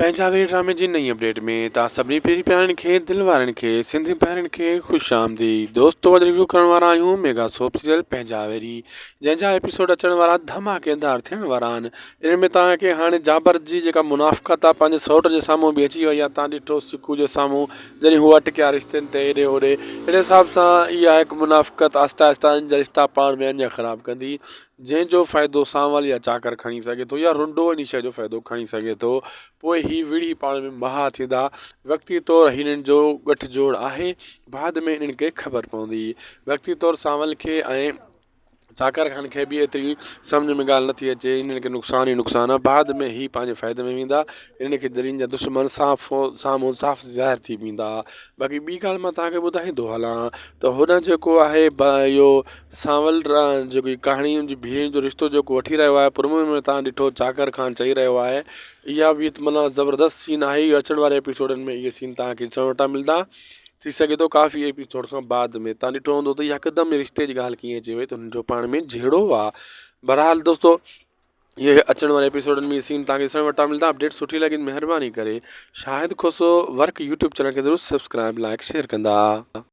پنهنجا وير ڊرامي جي نئين اپڊيٽ ۾ توهان سڀني پيري پيارن کي دل وارن کي سنڌي ڀائرن کي خوش آمديد دوستو اڄ ريويو ڪرڻ وارا آهيون ميگا سوپ سيريل پنهنجا ويري جنهن جا ايپيسوڊ اچڻ وارا ڌماڪيدار ٿيڻ وارا آهن ان ۾ توهان کي هاڻي جابر جي جيڪا منافقت آهي پنهنجي سئوٽ جي سامهون به اچي وئي آهي توهان ڏٺو سکو جي سامهون جڏهن هو اٽڪيا رشتن تي هيڏي هوڏي اهڙي حساب سان اها هڪ منافقت آهستي آهستي ان جا رشتا پاڻ ۾ اڃا خراب ڪندي جنهن جو فائدو سانول يا چاڪر کڻي سگهي ٿو يا رنڊو انهي شيء جو فائدو کڻي سگهي ٿو. پوء هي وڙهي پاڻ ۾ مها ٿيندا. وقتي طور هنن جو ڳٺ جوڙ آهي. بعد ۾ انهن کي خبر پوندي. وقتي طور سانول کي ۽ چاڪر خان کي به ايتري سمجهه ۾ ڳالهه نٿي اچي. انهن کي نقصان ئي نقصان آهي. بعد ۾ هي پنهنجي فائدي ۾ ويندا. انهن کي جرين جا دشمن صاف سامهون صاف ظاهر ٿي ويندا. باقي ٻي ڳالهه مان توهان کي ٻڌائيندو هلان ته هوڏانهن جيڪو آهي اهو سانول جيڪي ڪهاڻي ان جي ڀيڻ جو رشتو جيڪو وٺي رهيو آهي پرومو ۾ تان ڏٺو چاڪر خان چئي رهيو آهي اها به معنيٰ زبردست سين آهي اهو اچڻ واري ايپيسوڊن ۾ اهي سين تان کي ڏسڻ وٽان ملدا ٿي سگهي ٿو ڪافي ايپيسوڊ کان بعد ۾ تان ڏٺو هوندو ته يڪدم رشتي جي ڳالهه ڪيئن اچي وئي ته هن جو پاڻ ۾ جهيڙو آهي بهرحال دوستو اهي اچڻ واري ايپيسوڊن ۾ سين تان کي ڏسڻ وٽان ملدا اپڊيٽ سٺي لڳي مهرباني ڪري Shahid Khoso work YouTube channel کي ضرور سبسڪرائب لائڪ شيئر ڪندا.